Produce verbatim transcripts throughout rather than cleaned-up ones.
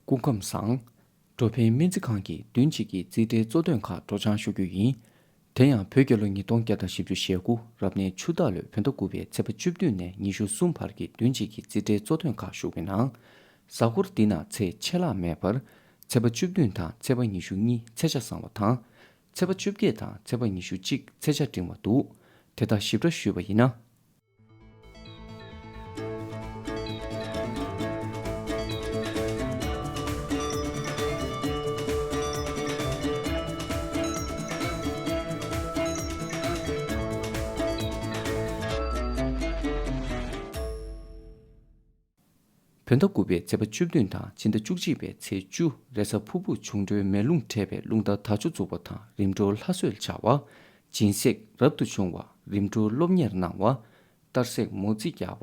སྐུ་ཁམས་བཟང་། འགྲོ་ཕན་སྨན་རྩིས་ཁང་གི་བདུན་གཅིག་གི་རྩིས་ཁྲའི་གཙོ་དོན་ཁག་སྒྲོག་སྦྱང་ཞུ་རྒྱུ་ཡིན། དེ་ཡང་བོད་རྒྱལ་ལོ་ཉིས་སྟོང་བརྒྱ་དང་བཞི་བཅུ་ཞེ་དགུ་རབ་གནས་ཆུ་སྟག་ལོའི་བོད་ཟླ་དགུ་པའི་ཚེས་པ་བཅུ་བདུན་ནས་ཉི་ཤུ་གསུམ་བར་གྱི་བདུན་གཅིག་གི་རྩིས་ཁྲའི་གཙོ་དོན་ཁག་ཞུ་བའི་ནང་། གཟའ་འཁོར་འདི་ན་ཚེས་ཆད་ལྷག་མེད་པར། ཚེས་པ་བཅུ་བདུན་དང་ཚེས་པ་ཉི་ཤུ་གཉིས་ཚེས་ཆ་བཟང་བ་དང་། ཚེས་པ་བཅོ་བརྒྱད་དང་ཚེས་པ་ཉི་ཤུ་གཅིག་ཚེས་ཆ་འབྲིང་བ་འདུག་དེ་དག་ཞིབ་ཕྲ་ཞུས་པ་ཡིན་ན། བོད་ཟླ་དགུ་པའི་ཚེས་པ་བཅུ་བདུན་དང་ཕྱི་ཟླ་བཅུ་གཅིག་པའི་ཚེས་བཅུ། རེས་གཟའ་ཕུར་བུ་འབྱུང་འགྲོའི་མེ་རླུང་འཕྲད་པས་རླུང་རྟ་དར་ལྕོག་འཛུགས་པ་དང་རིམ་གྲོར་ལྷ་གསོལ་བྱ་བ། སྦྱིན་སྲེག་རབ་ཏུ་བྱུང་བ། རིམ་གྲོར་སློབ་གཉེར་གནང་བ། གཏར་སྲེག་མོ་རྩིས་རྒྱག་པ།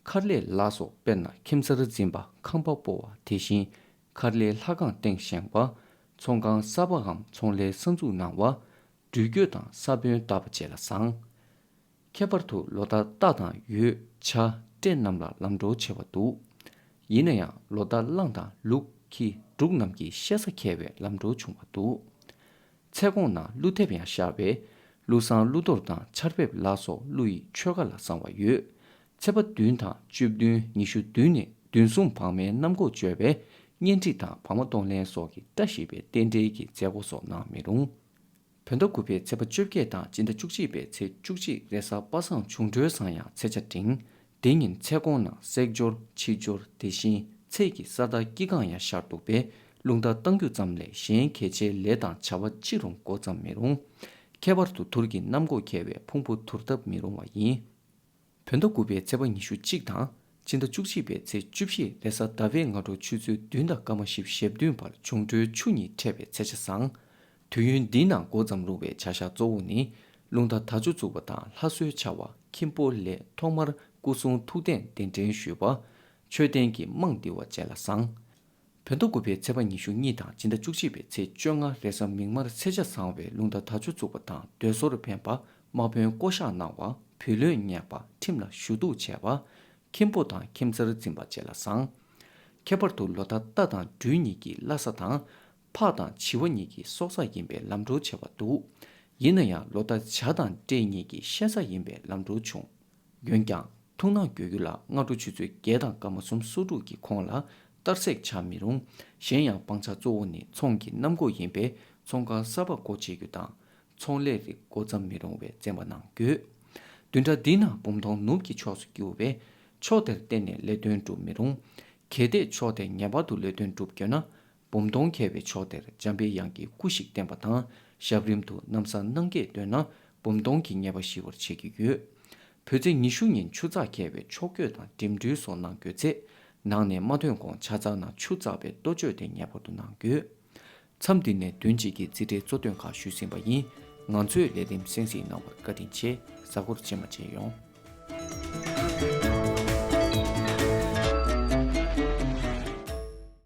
མཁར་ལས་ལ་སོགས། དཔེར་ན་ཁྱིམ་གསར་འཛིན་པ། ཁང་པ་སྤོ་བ། དེ་བཞིན་མཁར་ལས་ལྷ་ཁང་སྟེང་བཞེངས་པ། ཚོང་ཁང་གསར་པའམ་ཚོང་ལས་གསར་འཛུགས་གནང་བ། འགྲུལ་སྐྱོད་དང་ས་བོན་བཏབ་པ་བཅས་ལ་བཟང་། ཁྱད་པར་དུ་ལོ་ཟླ་རྟ་དང་ཡོས། བྱ། སྤྲེལ་རྣམས་ལ་ལམ་འགྲོ་ཆེ་བ་འདུག་ཡིན་ན་ཡང་ལོ་ཟླ་གླང་དང་ལུག་ཁྱི་འབྲུག་རྣམས་ཀྱི་ཤེ་ས་འཁེལ་བའི་ལམ་འགྲོ་བྱུང་བ་འདུག་ཚེས་གོང་ན་ཀླུ་ཐེབས་ཡང་ཤར་བས། ཀླུ་བསང་ཀླུ་གཏོར་དང་ཆར་འབེབས་ལ་སོགས་ཀླུ་ཡི་ཆོས་བཀའ་ལ་བཟང་བ་ཡོད། ཚེས་པ་བདུན་དང་བཅུ་བདུན། ཉི་ཤུ་བདུན་ནི་བདུན་གསུམ་བག་མའི་གནམ་སྒོ་བཅོལ་བས་གཉེན་སྒྲིག་དང་བག་མ་གཏོང་ལེན་སོགས་ཀྱི་བཀྲ་ཤིས་པའི་རྟེན་འབྲེལ་གྱི་མཛད་སྒོ་སོགས་གནང་མི་རུང་། བོད་ཟླ་དགུ་པའི་ཚེས་པ་བཅོ་བརྒྱད་དང་སྤྱི་ཟླ་བཅུ་གཅིག་པའི་ཚེས་བཅུ་གཅིག་རེས་གཟའ་པ་སངས་འབྱུང་འགྲོའི་བཟང་ཡང་ཚེས་ཆ་འབྲིང་། དེ་ཉིན་ཚེས་གོང་ན་བསྲེག་འབྱོར་ཕྱི་འབྱོར། དེ་བཞིན་ཚེས་ཀྱི་ས་བདག་དཀྱིལ་ཁང་ཡང་ཤར་འདུག་པས་རླུང་རྟ་གཏང་རྒྱུ་ཙམ་ལས་གཞན་གལ་ཆེའི་ལས་དང་བྱ་བ་ཅི་རུང་འགོ་བརྩམས་མི་རུང་། ཁྱད་པར་དུ་དུར་གྱི་གནམ་སྒོ་འཁེལ་བས་ཕུང་པོ་དུར་བཏབ་མི་རུང་བ་ཡིན། བོད་ཟླ་དགུ་པའི་ཚེས་པ་ཉི་ཤུ་གཅིག་དང་། ཕྱི་ཟླ་བཅུ་གཅིག་པའི་ཚེས་བཅུ་བཞི་རེས་གཟའ་ཟླ་བའི་སྔ་དྲོ་ཆུ་ཚོད་བདུན་དང་སྐར་མ་བཞི་བཅུ་ཞེ་བདུན་བར་འབྱུང་འགྲོའི་ཆུ་གཉིས་འཕྲད་པའི་ཚེས་ཆ་བཟང་། དུས་ཡུན་འདིའི་ནང་འགོ་བརྩམས་རུང་བའི་བྱ་གཞག་གཙོ་བོ་ནི། རླུང་རྟ་དར་ལྕོག་འཛུགས་པ་དང་ལྷ་གསོལ་བྱ་བ། ཁྱིམ་སྤོ་ལས། ཐོག་མར་སྐུ་གསུང་ཐུགས་རྟེན་གདན་འདྲེན་ཞུས་པ། མཆོད་རྟེན་གྱི་རྨང་འདིལ་བ་བཅས་ལ་བཟང་། བོད་ཟླ་དགུ་པའི་ཚེས་པ་ཉི་ཤུ་གཉིས་དང་སྤྱི་ཟླ་བཅུ་གཅིག་པའི་ཚེས་བཅོ་ལྔ་རེས་གཟའ་མིག་དམར་ཚེས་ཆ་བཟང་བས་རླུང་རྟ་དར་ལྕོག་བཙུགས་པ་དང་སྡོད་སོར་འཕེན་པ། དམག་དཔོན་བསྐོ་གཞག་གནང་བ། བུ་ལོན་གཉེར་པ། ཁྲིམས་ལ་ཞུ་གཏུག་བྱས་པ། ཁྱིམ་སྤོ་དང་ཁྱིམ་གསར་འཛིན་པ་བཅས་ལ་བཟང་། ཁྱད་པར་དུ་ལོ་ཟླ་རྟ་དང་སྦྲུལ་གཉིས་ཀྱི་བླ་གཟའ་དང་། ཕག་དང་བྱི་བ་གཉིས་ཀྱི་སྲོག་གཟའ་ཡིན་པས་ལམ་འགྲོ་ཆེ་བ་འདུག་ཡིན་ན་ཡང་ལོ་ཟླ་བྱ་དང་སྤྲེལ་གཉིས་ཀྱི་ཤན་གཟའ་ཡིན་པས་ལམ་འགྲོ་ཆུང་། འོན་ཀྱང་ཐུགས་སྣང་དགོས་རྒྱུ་ལ་སྔ་དྲོ་ཆུ་ཚོད་བརྒྱད་དང་སྐར་མ་སུམ་ཅུ་སོ་དྲུག་གི་གོང་ལ་གཏར་སྲེག་བྱ་མི་རུང་། གཞན་ཡང་སྤང་བྱ་གཙོ་བོ་ནི་ཚོང་གི་གནམ་སྒོ་ཡིན་པས་ཚོང་ཁང་གསར་པ་སྒོ་ཕྱེ་རྒྱུ་དང་། ཚོང་ལས་རིགས་འགོ་བརྩམས་མི་རུང་བའི་བཙན་པ་གནང་དགོས། བདུན་ཕྲག་འདིའི་ནང་བུམ་སྟོང་ནུབ་ཀྱི་ཕྱོགས་སུ་རྒྱུ་བས་ཕྱོགས་དེར་བརྟེན་ནས་ལས་དོན་སྒྲུབ་མི་རུང་། གལ་ཏེ་ཕྱོགས་དེ་ངེས་པར་དུ་ལས་དོན་སྒྲུབ་དགོས་ན། བུམ་སྟོང་འཁེལ་བའི་ཕྱོགས་དེར་འཇམ་པའི་དབྱངས་ཀྱི་སྐུ་ཞིག་བསྟན་པ་དང་ཞབས་རིམ་དུ་ན་བཟའ་གནང་སྐྱེས་བཏོན་ན་བུམ་སྟོང་གི་ཉེས་པ་ཞི་བར་བྱེད་ཀྱི་ཡོད། བོད་ཚེས་ཉི་ཤུ་ཉིན་ཆུ་ཚགས་འཁེལ་བའི་ཕྱོགས་བསྐྱོད་དང་འགྲིམ་འགྲུལ་སོགས་གནང་དགོས་ཚེ། ནང་ནས་མ་ཐོན་གོང་ཆ་ཚང་ནང་ཆུ་བཙགས་པའི་ལྟོ་བཅོས་དེ་ངེས་པར་དུ་གནང་དགོས། མཚམས་འདི་ནས་བདུན་གཅིག་གི་རྩིས་ཁྲའི་གཙོ་དོན་ཁག་ཞུས་ཟིན་པ་ཡིན། ང་ཚོའི་ལས་རིམ་གསན་གཟིགས་གནང་བར་བཀའ་དྲིན་ཆེ། གཟའ་འཁོར་རྗེས་མ་མཇལ་ཡོང་།